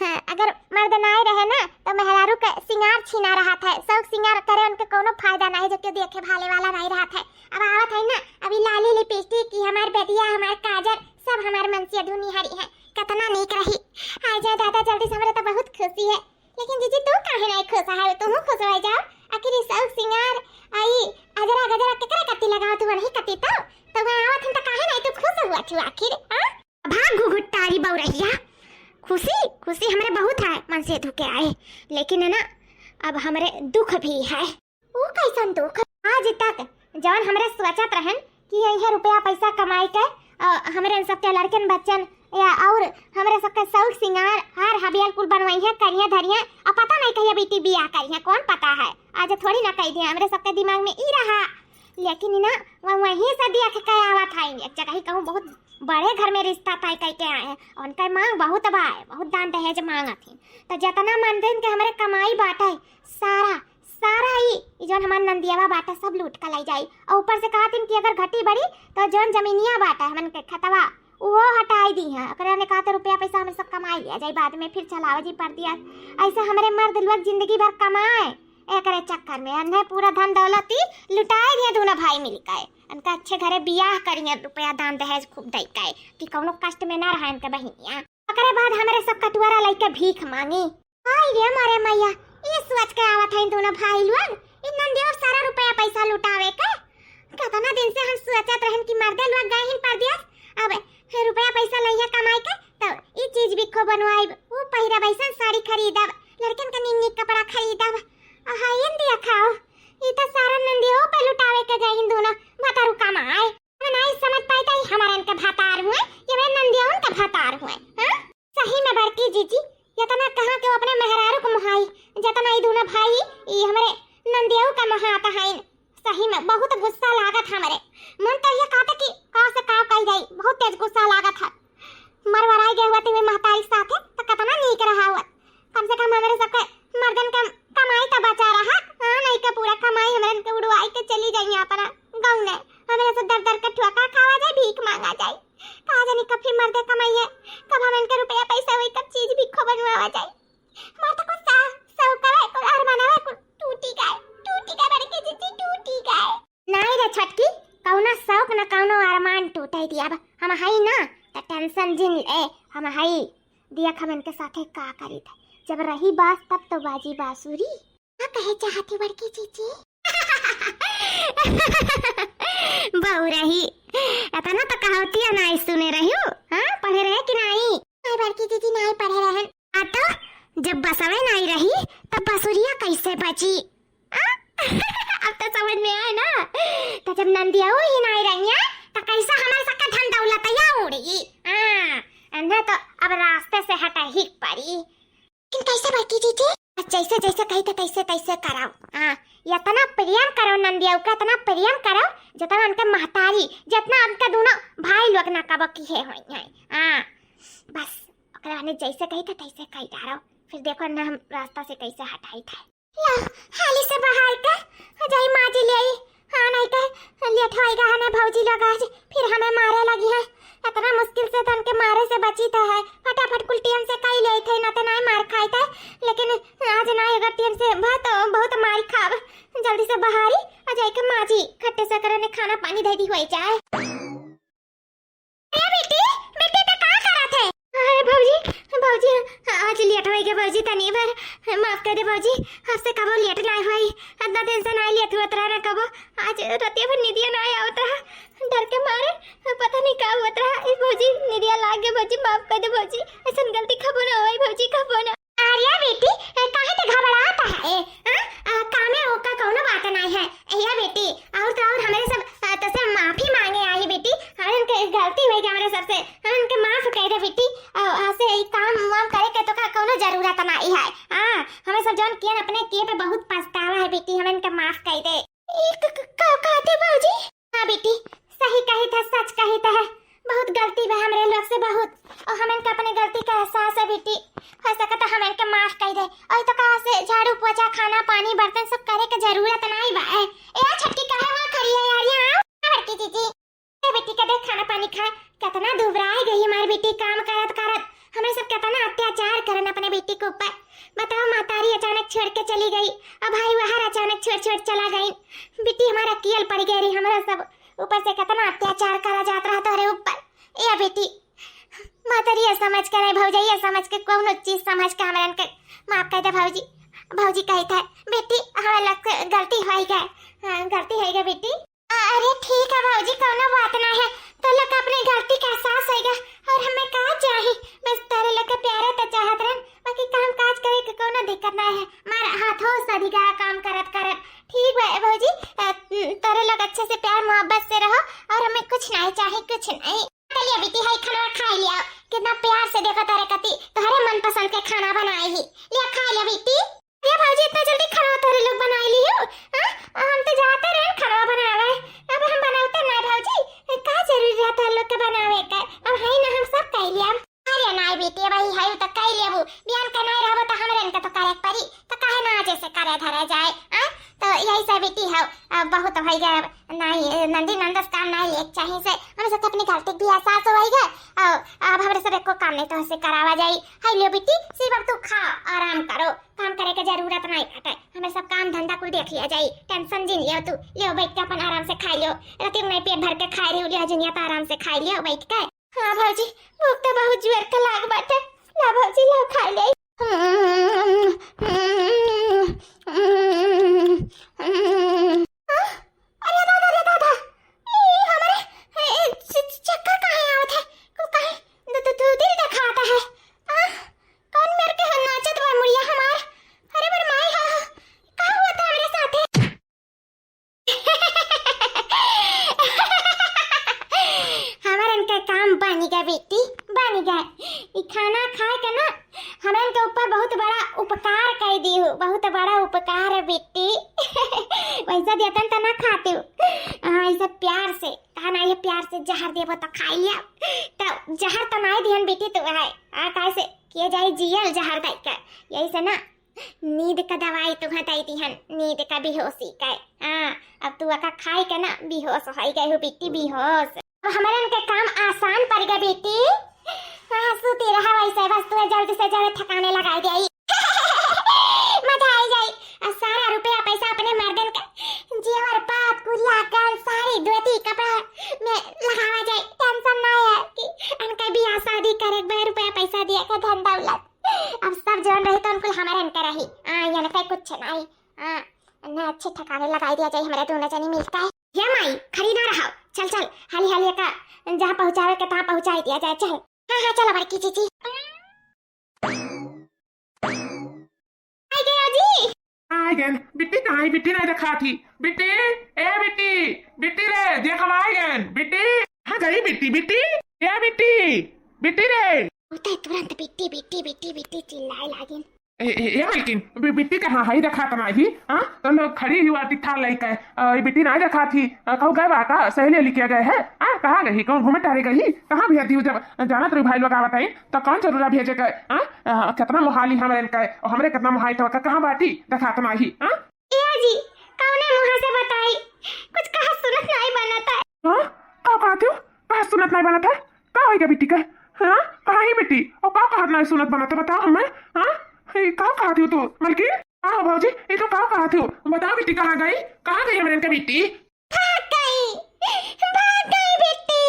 हाँ, अगर मर्द नाई रहे ना, तो मेहरारू के सिंगार छीना रहत है, शौक सिंगार करे उनके कोनो फायदा नाई, जो केहू देखे भाले वाला नाई रहत है। अब आवत है ना, अभी लाली लिपस्टिक की हमार बेदिया, हमार काजल, सब हमार मनसिया धुनी हरी है, कितना नीक रही। आ जाए दादा जल्दी से, हमरे तो बहुत खुशी है। लेकिन जीजी, तू काहे नाई खुश है? तू खुश हो जाओ। आखिर ई शौक सिंगार, आई अजरा गजरा केकरे कत्ती लगाओ तू, वही कत्ती तो? तो मैं आवत हन तो काहे नाई तू खुश हुआ तू आखिर, हाँ? भाग घुघुट्टारी बौरहिया। खुशी, खुशी हमरे बहुत है, मनसे धुके आए, लेकिन है ना, अब हमरे दुख भी है। ऊ कैसन दुख? आज तक जौन हमरे सोचत रहन कि यही रुपया पैसा कमाई के, अ, हमरे सबके लड़कन बच्चन या और हमरे सबके शौक सिंगार, हार हबियल कुल बनवाई है, करिया धरिया, अब पता नहीं कहिया बेटी बियाह करिया, कौन पता है, आज थोड़ी ना कही दिया, हमरे सबके दिमाग में ई रहा। लेकिन ना, वो वहीं से देख के आवत है, एक जगह ही कहूँ बहुत बड़े घर में रिश्ता तय करके आए हैं, उनका मांग बहुत बा, बहुत दान दहेज मांगत हैं, तो जितना मंदिर के हमरे कमाई बाटे, सारा सारा ई, ई जौन हमार नंदियावा बाटे, सब लूट के ले जाई। और ऊपर से कहत हन कि अगर घटी बढ़ी, तो जौन जमीनिया बाटे, हमन के खतवा, उहो हटाई दी है। ओकरे ने कहत, रुपया पैसा हमरे सब कमाई लिया जाई, बाद में फिर चलावे जी परदेस। ऐसे हमरे मर्द लोग जिंदगी भर कमाए, एकरे चक्कर में अन्हे पूरा धन दौलत ही लुटाए दिए दोनों भाई मिल के। उनका अच्छे घरे बियाह करिए, रुपया दान दहेज खूब दई के, कि कौनो कष्ट में ना रहे इनके बहिनिया। ओकरे बाद हमरे सब कटुआरा लइके भीख मांगी। हाय रे मोरे मैया, ई सोच के आवत हईन दोनों भाई लोग, ई नंदियो सारा रुपया पैसा लुटावे के। केतना दिन से हम सोचत रहन कि मर्दे लोग गए हिन परदेस, अब रुपया पैसा लइहे कमाई के, तो ई चीज भी खूब बनवाइब, ऊ पहिरब, ऐसन साड़ी खरीदब, लड़कन के नीक नीक कपड़ा खरीदब। आ हाय नंदिया खाओ, ई तो सारा नंदियो पे लुटावे के गए हिन दोनों, भतारू कमाए। हम नाई समझ पाई त ई हमारन के भतार हुए, ये मेरे नंदियौन के भतार हुए, हाँ? सही में बड़की जीजी, इतना कहाँ के अपने मेहरारू को मोहाई, जितना ई दोनों भाई, ई हमरे नंदियौ का मोहात हईन। सही में बहुत गुस्सा लागत हमरे। मन तो ये कहता कि का से का कही जाई, बहुत तेज गुस्सा लागत है। मरवराई गए हुआ तेरे महतारी साथे, तो कितना नीक रहा हुआ। कम से कम हमरे सबके मर्दन का कमाई तो बचा रहा। हाँ, नहीं के पूरा कमाई हमरन के उड़वाई के चली जाई यहाँ पर गाँव में। हमरे से दर दर के ठोका खावा जाए, भीख मांगा जाए। कहा जानी कब फिर मर्दे कमाई है, कब हमन के रुपया पैसा होई, कब चीज भीखो बनवावा जाए। हमार तो कुछ सा-, सौकवा, कुल अरमानवा, कुल टूटी गए, टूटी गए बड़की जीजी, टूटी गए। नाई रे छोटकी, कौनो शौक न कौनो अरमान टूटे दिया। अब हम हई ना, त tension जिन ले, हम हई। देख हम इनके साथे का करी था। जब रही बास तब तो बाजी बांसुरी। का कहे चाहती बड़की जीजी? बउरही, इतना तो कहावतिया नाई सुने रही हो, हाँ? पढ़े रहे कि नाई? नाई बड़की जीजी, नाई पढ़े रहन। आ तो जब बसवे नाई रही, तब बसुरिया कैसे बची? आ? अब तो समझ में आए ना। तो जब नंदिया ही नाई रही है, तो कैसा हमारे सबका धन दौलत या उड़ी? हाँ, अन्हे तो अब रास्ते से हटा ही पड़ी। लेकिन कैसे बड़की जीजी? बस जैसे, जैसे कही थे, तैसे, तैसे कराओ। हाँ, इतना प्रेम करो नंदिया का, इतना प्रेम करो, जितना उनके महतारी, जितना उनके दोनों भाई लोग ना कबो किहे होई हैं। हाँ, बस ओकरा ने जैसे कही थे, तैसे कही डारो। फिर देखो ना हम रास्ता से कैसे हटाई थे। ला, हाली से बहार के, जाई माजी ले आई। हाँ, नहीं तो लेट होएगा हमें भौजी लोग आज, फिर हमें मारे लगी है। इतना मुश्किल से तो उनके मारे से बची तो है, फटाफट कुल टेम से कई ले थे, ना तो नहीं मार खाई थे। लेकिन आज ना अगर टेम से बहुत, बहुत मार खाब। जल्दी से बहारी, आ जाए के माजी खट्टे से करे ने खाना पानी दे दी होई जाए। अरे बेटी, बेटी, ते का करत है? अरे भौजी, भौजी, आज लेट होई गए भौजी, तनी भर माफ कर दे भौजी, आपसे कबो लेट नहीं होई, इतना दिन से नहीं लेट होत रहा ना कबो, आज रतिया भर निदिया नहीं आवत रहा, डर के मारे पता नहीं का होत रहा। ए भौजी, निदिया लाग गए भौजी, माफ कर दे भौजी, ऐसन गलती कबो ना होई भौजी, कबो ना। अरे बेटी, ए, काहे ते घबरात है? ए, आ, आ, कामे ओका कौनो बात नहीं है। ए, या बेटी, और तो और हमरे सब, आ, तसे माफी मांगे आई बेटी, हमरे के गलती हो गई हमरे से। जरूरत नाई है। हाँ, हमें सब जौन कियन अपने किए पे बहुत पछतावा है बेटी, हमें इनके माफ कइ दे। ई क-, क-, का कहते भौजी? हाँ बेटी, सही कहित है, सच कहित है, बहुत गलती बा हमरे लोग से बहुत, और हमें इनके अपने गलती का एहसास है बेटी। हो सके तो हमें इनके माफ कइ दे, और तो कहाँ से झाड़ू पोछा खाना पानी बर्तन सब करे के जरूरत नाई बा। ए, ए छोटकी काहे वहाँ खड़ी है यार, यहाँ आओ। हाँ बड़की जीजी, ए बेटी का देख खाना पानी खा, कितना दुबराए गई हमारी बेटी काम करत करत। हमरे सब कितना अत्याचार करन अपने बेटी के ऊपर। बताओ, महतारी अचानक छोड़ के चली गई, अब भाई वहर अचानक छोड़ छोड़ चला गई। बेटी हमारा कियल पड़ गई रही, हमरा सब ऊपर से कितना अत्याचार करा जात रहा तोहरे ऊपर। ए बेटी, महतारी ये समझ के नहीं भौजाई, ये समझ के कौनो चीज समझ के हमरन के माफ कर दे भौजी। भौजी कही था बेटी, हमारे लग से गलती हो गई, हाँ, गलती हो गई बेटी। अरे ठीक है भौजी, कौनो बात ना है, तो लोग अपने गलती का एहसास होइगा और हमें का चाही, बस तोरे लोग के प्यारे तो चाहत रहन, बाकी काम काज करे के कौनो दिक्कत ना है। मार हाथों सदिगा काम करत करत। ठीक बा भौजी, अ, तोरे लोग अच्छे से प्यार मोहब्बत से रहो और हमें कुछ नहीं चाही, कुछ नहीं। चलिए बेटी, है खाना खा लिया, कितना प्यार से देखो तोरे कती, तोहरे मनपसंद के खाना बनाए ही, लिया खा लिया बेटी। ये भौजी, इतना जल्दी खाना तोरे लोग बनाए ली हो? हाँ? हम तो जाते रहे खाना बनावे, अब हम बनावते ना भौजी, का जरूरी है तोरे लोग के बनावे के? अब है ना, हम सब कह लिया। अरे नाई बेटी, वही है तो कह लेबू, बिहान के नाई रहबो तो हमरे इनके तो करे के पड़ी, तो काहे ना आज से करे धरे जाए, हाँ? तो यही से बेटी है, अब बहुत हो गया, नाई नंदी नंदस काम नाई लेके चाहिए से, हम सब अपनी गलती भी एहसास हो गया, और अब हमरे सब एको काम नहीं तो से करावा जाए। है लियो बेटी, सिर्फ अब तू खा, आराम करो। काम करे के जरूरत नाई बाटे, हमें सब काम धंधा कुल देख लिया जाई, tension जिन लियो तू। लियो बैठ के अपन आराम से खा लियो, राती में पेट भर के खाए रही लियो जिनिया तो आराम से खा लियो बैठ के। हाँ भौजी, भूख तो बहुत जोर के लाग बाटे, ला भौजी ला खा ले। हाँ? अरे दादा, अरे दादा, ई हमरे, ए, च-, च-, चक्कर काहे आवत है? कुल काहे दु-, दु-, दु-, दिल देखाता है? आ, कौन मेर के है नाचत बा मुड़िया हमार? अरे मोर माई हो, का हुआ था हमरे साथे? हमरन के काम बन गए बेटी, बन गए। ई खाना खाए के ना हमरन के ऊपर बहुत बड़ा उपकार कर दी हो, बहुत बड़ा उपकार है बेटी। वैसा देतन तो ना खाती हो। हाँ, ऐसे प्यार से, कहा ना, ये प्यार से जहर देबो तो खाई लिया। तो जहर तो ना दिहन बेटी तू है, आ, कैसे किए जाए जियल जहर दे के। यही से ना नींद का दवाई तुम्हें दे दिहन, नींद का बेहोशी का। हाँ, अब तू अका खाई के ना बेहोश हो गए हो बेटी, बेहोश। अब हमरन के काम आसान पड़ गया बेटी। हाँ, सूती रहा वैसे, बस तू जल्दी से जल्दी ठिकाने लगाई दे। मजा आई जाई। आ सारा रुपया पैसा अपने मर्दन के जेवर पात, कुरिया, गल, साड़ी, धोती, कपड़ा में लगावा जाई। Tension ना है कि अनके बियाह शादी करे के बा, रुपया पैसा दिए के धन दौलत। अब सब जौन रही तो उनको हमरन के रही। आ, यनके कुछ नहीं। आ, ना अच्छे ठिकाने लगाई दिया जाए, हमारे दोनों जनी मिलता है। ये माई, खड़ी ना रहो, चल चल, हाली हाली का जहाँ पहुँचावे के तहाँ पहुँचाई दिया जाए, चल। हाँ हाँ, चलो बड़की जीजी। आई गया जी। आई गन, बिट्टी कहाँ है? बिट्टी नहीं रखा थी। बिट्टी, ए बिट्टी, बिट्टी रे, देख हम आई गन, बिट्टी। कहाँ गई बिट्टी, बिट्टी, ए बिट्टी, बिट्टी रे। उतई तुरंत बिट्टी, बिट्टी, बिट्टी, बिट्टी चिल्लाए लागिन। ए, ए, ए मालकिन, बि-, बिट्टी कहाँ है? रखा तो नहीं, हाँ? तो लोग खड़ी हुआ तिठा लइके, अ, ई बिट्टी नहीं रखा थी, अ, कहूँ गए बा का? सहेली लिखे गए है, हाँ? कहाँ गई? कहूँ घूमे टहरे गई? कहाँ भेज दी? जब जानत रही भाई लोग आवत है, तो कौन जरूरा भेजे के, हाँ? अ, कितना मोहाली हमरे इनका, और हमरे कितना मोहाई तो कहाँ बाटी? रखा तो नहीं, हाँ? ए जी, कौने मुँह से बताई? कुछ कहा सुनत नहीं बनता है। हाँ? का कहत हो? कहा सुनत नहीं बनत है? का होई गया बिट्टी का? हाँ? कहाँ ही बिट्टी? और का कहत नहीं सुनत बनत है? बताओ हमें। हाँ? ये का कहत हो तू, मलकिन? का हो भौजी? ये तो का कहत हो? बताओ बिट्टी कहाँ गई? कहाँ गई हमरे इनका बिट्टी? भाग गई, भाग गई बिट्टी।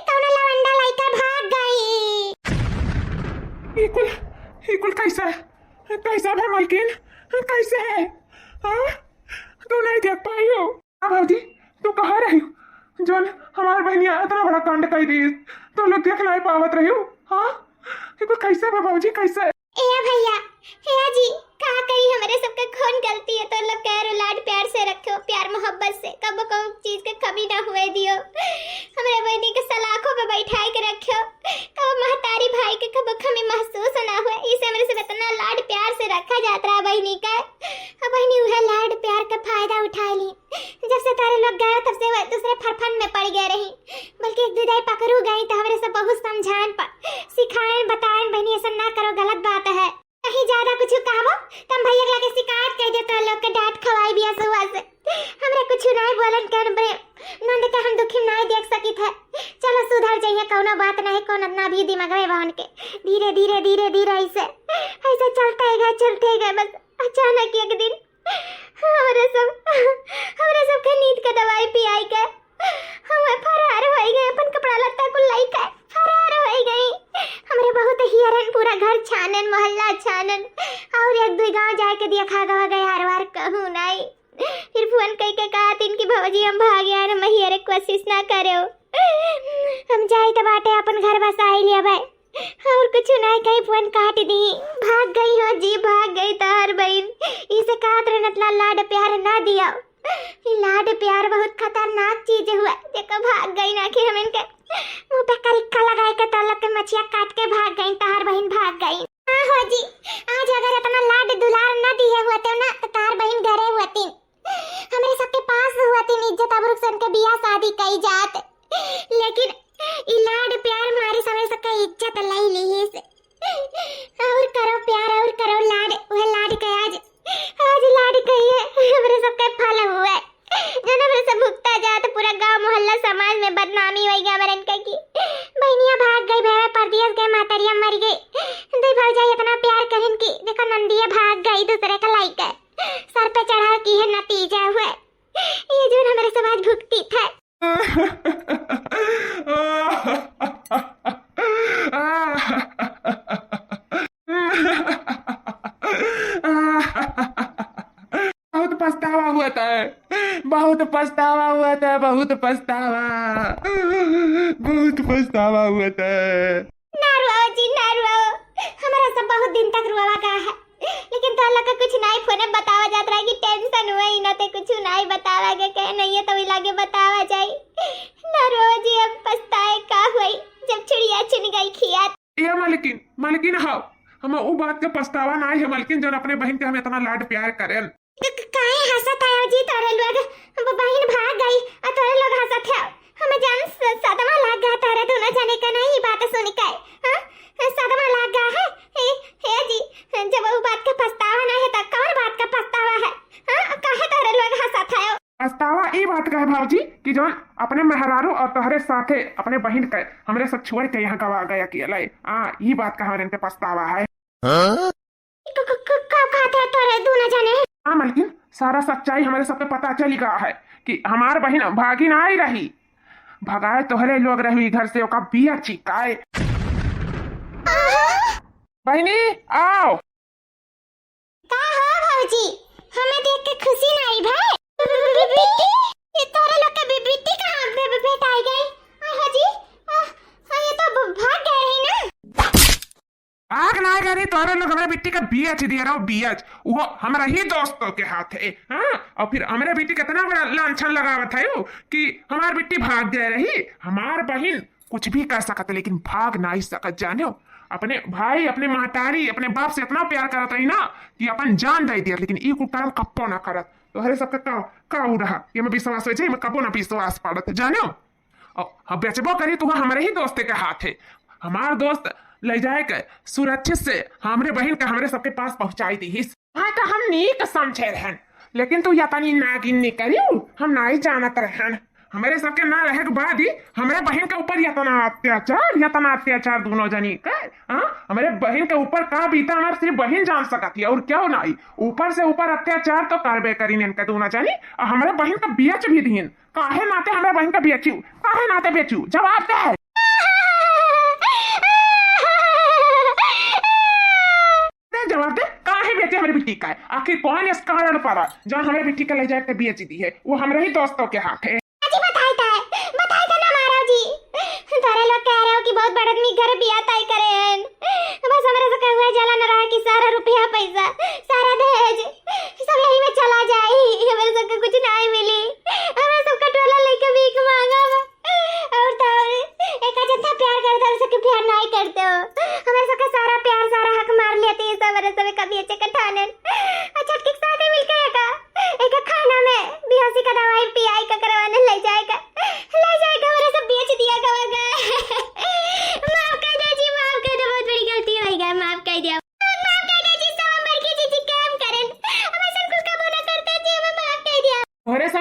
कौनो लवंडा लइका भाग गई। ये कुल, ये कुल कैसा है? कैसा है मलकिन? कैसे है? हाँ? तू नहीं देख पाई हो? हाँ भौजी, तू कहाँ रही? जौन हमार बहनिया इतना बड़ा कांड कर दी, तो लोग देख नहीं पावत रही हो? हाँ? ये कुल कैसे बा भौजी, कैसे? ए भैया, ए जी, का कही, हमरे सबके कौन गलती है? तो लोग कह रो लाड प्यार से रखो, प्यार मोहब्बत से, कब कौन चीज के कमी ना हुए दियो। हमरे बहनी के सलाखों पे बैठाए के रखो, कब महतारी भाई के कब कमी महसूस ना हुए। इसे हमरे सब से रखा जात रहा बहिनी का। अब बहिनी उहे लाड प्यार का फायदा उठाइ ली। जब से तोहरे लोग गए, तब से वह दूसरे फरफन में पड़ गए रही, बल्कि एक दुइ दाई पकड़ू गई तो हमरे से बहुत समझाएन, प-, सिखाएन, बताएन, "बहिनी, ऐसा ना करो, गलत बात है।" कहीं ज्यादा कुछ कहबो, त हम भैया के लगे शिकायत कर दे, तोहरे लोग के डांट खवाई बिया सुआ से। हमरे कुछ नाई बोलन के हमरे नंद के हम दुखी नाई देख सकित है। चलो सुधर जाइए, कौनो बात नहीं, कौन इतना भी दिमाग में बहन के। धीरे, धीरे, धीरे, धीरे ऐसे, ऐसे चलते गए, चलते गए। बस अचानक एक दिन हमरे सब, हमरे सब के नींद के दवाई पियाई के हम फरार होई गए, अपन कपड़ा लत्ता कुल लइके फरार होई गई। हमरे बहुत हियरन, पूरा घर छानन, मोहल्ला छानन, और एक दुइ गांव जाए के देखा गवा गए, हर बार कहूँ नाई। फिर फोन कई के कहा तीन कि भौजी हम भाग यार, हम हियरे कोशिश ना करेउ, हम जाई त बाटे अपन घर बसाई लिया भाई। और कुछ ना कही, फोन काट दी। भाग गई हो जी, भाग गई तोहर बहिन। इसे कहत रहे नतला लाड प्यार ना दिया। ई लाड प्यार बहुत खतरनाक चीज हुआ, जेको भाग गई ना कि हम इनके मुंह पे करिक्का लगाए के तलक के मछिया काट के भाग गई, तोहर बहिन भाग गई। हाँ हो जी, आज अगर इतना लाड दुलार ना दिए हुआ तो ना, तो तोहर बहिन घरे हुआ तीन। हमरे सबके पास हुआ तीन इज्जत आबरू से उनके बियाह शादी कई जात, लेकिन ई लाड प्यार मारे समय सबका इज्जत लाई ली से। और करो प्यार, और करो लाड, वह लाड के आज, आज लाड के ये हमरे सबके फल हुए। जौन हमरे सब भुगता जात, पूरा गांव मोहल्ला समाज में बदनामी होई गया हमरन के कि बहनिया भाग गई, भैया परदेस गए, मातरिया मर गई। दुई भौजाई इतना प्यार करिन कि देखो नंदिया भाग गई दूसरे का लाइके। सर पे चढ़ाव की है नतीजा हुए। ये जौन हमरे समाज भुगती थे। बहुत पछतावा हुआ था, बहुत पछतावा हुआ था, बहुत पछतावा, बहुत पछतावा हुआ था। ना रोओ जी, ना रोओ। हमरा सब बहुत दिन तक रोवा का है, लेकिन तो लोग के कुछ नाई फोने बतावा जात रहा कि टेंशन हुआ ही ना, ते कुछ नाई बतावा के कहे नहीं है, तो लागे बतावा जाई। ना रोओ जी, अब पछताए का हुई, जब चिड़िया चुन गई खिया। ए मलकिन, मलकिन, हाँ, हम उ बात के पछतावा नाई है मलकिन, जौन अपने बहिन के हम इतना लाड प्यार करेन। क-, क-, काहे हंसत है जी तोरे लोग? ब-, बहिन भाग गई और तोरे लोग हंसत है। हमें जान स-, सदमा लाग गया तोरे दोनों जने का नहीं बात सुन के। हाँ? सदमा लाग गया है। हे, हे जी, जब वो बात का पछतावा ना है तो कौन बात का पछतावा है? हाँ? काहे तोरे लोग हंसत है? पछतावा ई बात का है भौजी कि जौन अपने मेहरारू और तोहरे साथे अपने बहिन के हमरे सब छोड़ के यहाँ गवा गए अकेले। हाँ, ई बात का हमरे इनके पछतावा है। हाँ? क-, क-, क-, का कहत है तोरे दोनों जने? हाँ मलकिन, सारा सच्चाई हमरे सबके पता चल गया है कि हमार बहिन भागी नाई रही, भगाए तोहरे लोग रही घर से, ओका बिया चिकाए। बहिनी, आओ। का हो भौजी, हमें देख के खुशी नाई भए? बिट्टी, ये तोरे लोग के बि-, बिट्टी कहाँ भे-, भे-, भेटाई गई? आ, हो जी, आ, आ, ये तो भ-, भाग गए रही ना। आग ना करी, तोहरे लोग हमरे बिट्टी का बियच दिए रहो, बियच। वो हमरा ही दोस्तों के हाथ है, हाँ? और फिर हमरे बिट्टी कितना बड़ा लांछन लगावत है वो कि हमार बिट्टी भाग गए रही। हमार बहिन कुछ भी कर सकत है, लेकिन भाग नाई सकत, जाने हो? अपने भाई, अपने महतारी, अपने बाप से इतना प्यार करत रही ना कि अपन जान दे दिया, लेकिन ई कुकर्म कप्पो ना करत। तोहरे सबके का, का उ रहा, ये में विश्वास हो जाए, मैं कबो ना विश्वास पड़त, जाने हो? और हम बेचबो करी तो हमरे ही दोस्त के हाथ है। हमार दोस्त ले जाए के सुरक्षित से हमरे बहिन के हमरे सबके पास पहुँचाई दीहिस। हाँ, तो हम नीक समझे रहन, लेकिन तू यतनी नागिन निकलियो, हम नाई जानत रहन। हमरे सबके ना रहे के बाद ही हमरे बहिन के ऊपर यतना अत्याचार, यतना अत्याचार दोनों जनी के। हाँ, हमरे बहिन के ऊपर का बीता, हमार सिर्फ बहिन जान सकत ही, और क्यों नाई। ऊपर से ऊपर अत्याचार तो करबे करीन इनके दोनों जनी, और हमरे बहिन का बियच भी दीन। काहे नाते हमरा बहिन का बेचू? काहे नाते बेचू? जवाब दे। दे जवाब दे, काहे बेचे हमरे बिट्टी का? आखिर कौन इस कारण पड़ा, जौन हमरे बिट्टी का ले जाके बेच दी है? वो हमरे ही दोस्तों के हाथ है। जी बताई थे, बताई थे ना मारो जी। तोरे लोग कह रहे हो कि बहुत बड़ आदमी घर बिया तय करे हैं। बस हमरे से कहुआ जलन रहा कि सारा रुपया पैसा, सारा दहेज, सब यही में चला जाई। हमरे सबके कुछ नाई मिली, हमरे सबका टोला लेके भीख मांगा बा। और तो और, एक जत्था प्यार करते हो, सबके प्यार नाई करते हो। हमरे सबके सारा प्यार, सारा हक मार लेते हैं, सब हमरे सब कभी अच्छे कट्ठा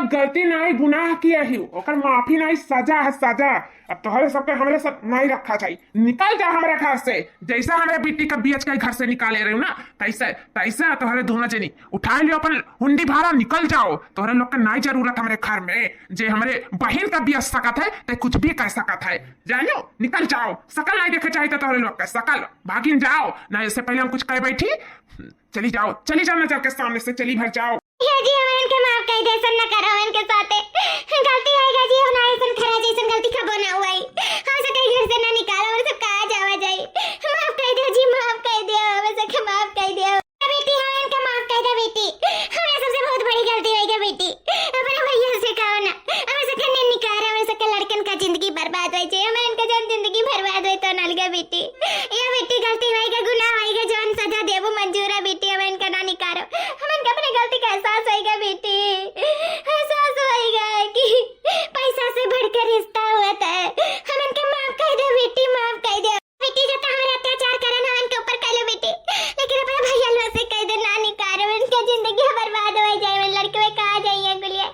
गलती नाई, गुनाह किया ही, ओकर माफी नाई, सजा है, सजा। अब तोहरे सबके हमरे साथ नाई रखा जाई। निकल जा हमरे घर से। जैसा हमरे बेटी का बेच के घर से निकाले रहे हो ना, तैसे, तैसे तोहरे दोनों जनी उठा लियो अपन हुंडी भारा, निकल जाओ। तोहरे लोग के नाई जरूरत हमरे घर में। जे हमरे बहिन का बेच सकत है, ते कुछ भी कर सकत है। जानियो, निकल जाओ। सकल नाई देखे चाहिए तो तोहरे लोग के सकल। भागिन जाओ, ना इससे पहले हम कुछ कह बैठी। चली जाओ, चली जाओ नजर के सामने से, चली भर जाओ। भैया जी, हमन के माफ कर दे, ऐसन ना करो हमन के साथे। गलती होइगा जी, हम ना ऐसन खरा जैसन गलती कबो ना हुई। हम से कहीं घर से ना निकालो, हम सब कहाँ जावा जाई। माफ कर दे जी, माफ कर दे, हम सब के माफ कर दे। बेटी, हमन के माफ कर दे बेटी, हमरा सबसे बहुत बड़ी गलती होइगा बेटी। अपने भैया से कहो ना, हमरे सबके ने निकाल, हमरे सबके लड़कन का जिंदगी बर्बाद होइ जाए, हमरे इनका जौन जिंदगी बर्बाद होइ तो अलगा बेटी। या बेटी गलती होइगा, गुनाह होइगा, जौन सजा देबो मंजूर है बेटी, हमरे इनका ना निकालो। हमन के अपने गलती का एहसास होइगा बेटी, एहसास होइगा कि पैसा से बढ़कर रिश्ता होत है। हमन के माफ कर दे बेटी, माफ कर दे। बेटी, जतना हमरे अत्याचार करन, हमन के ऊपर कर लो बेटी, लेकिन अपने भैया लोग से कह दे ना निकालो, इनका जिंदगी बर्बाद होइ जाए, उन लड़के में कहाँ जाइए गुलिया।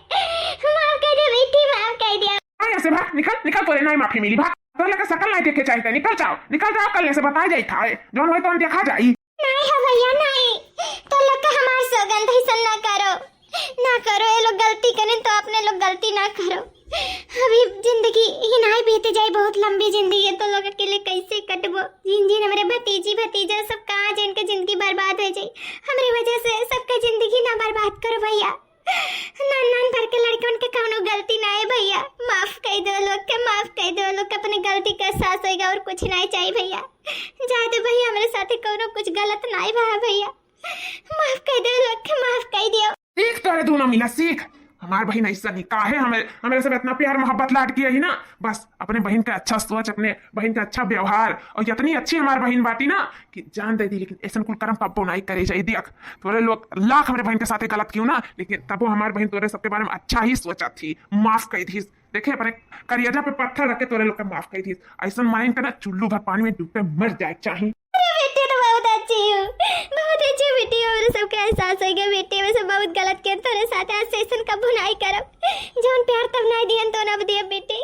माफ कर दे बेटी, माफ कर दे। हाँ, यहाँ से भाग, निकल, निकल, तोरे नाई माफी मिली, भाग। तोरे लगे सकल नाई देखे चाहिए, निकल जाओ, निकल जाओ, कल से बताए जाई था, जौन होई तौन देखा जाई। नाई हो भैया, नाई, तो लोग का हमार सौगंध ऐसन ना करो, ना करो, ये लोग गलती करें तो अपने लोग गलती ना करो। अभी जिंदगी ही नाई बीत जाए, बहुत लंबी जिंदगी है, तो लोग अकेले कैसे कटबो? जिन जिन हमरे भतीजी भतीजा सब कहाँ जे इनके जिंदगी बर्बाद हो जाए, हमरे वजह से सबका जिंदगी ना बर्बाद करो भैया। नान नान भर के लड़कन के कौनो गलती ना है भैया, माफ कर दो लोग के, माफ कर दो लोग के, अपने गलती का एहसास होइगा और कुछ ना चाहिए भैया। जाए दो भैया, हमरे साथे कौनो कुछ गलत ना है भैया, माफ कर दो लोग के, माफ कर दियो। सीख तोरे दोनों मिला, सीख। हमार बहिन ऐसा नहीं, काहे हमें, हमरे सब इतना प्यार मोहब्बत लाड किया ही ना, बस अपने बहिन का अच्छा सोच, अपने बहिन का अच्छा व्यवहार, और इतनी अच्छी हमार बहिन बाटी ना कि जान दे दी, लेकिन ऐसन कुल कर्म कब्बो नाई करे जाई। देख, तोरे लोग लाख हमरे बहिन के साथे गलत कियो ना, लेकिन तबो हमार बहिन तोरे सबके बारे में अच्छा ही सोचा थी, माफ कर दी। देखे, अपने करियजा पे पत्थर रख के तोरे लोग के माफ कर दी। ऐसन माइन के ना चुल्लू भर पानी में डूब के मर जाए चाही। अरे बेटी तो बहुत अच्छी हूँ, बहुत अच्छी बेटी, हमरे सबके एहसास होइगा बेटी, हमरे सब बहुत गलत किया तोरे साथ, आज से ऐसन कबो नाई करब, जौन प्यार तब नाई दिहन तो अब दियब बेटी।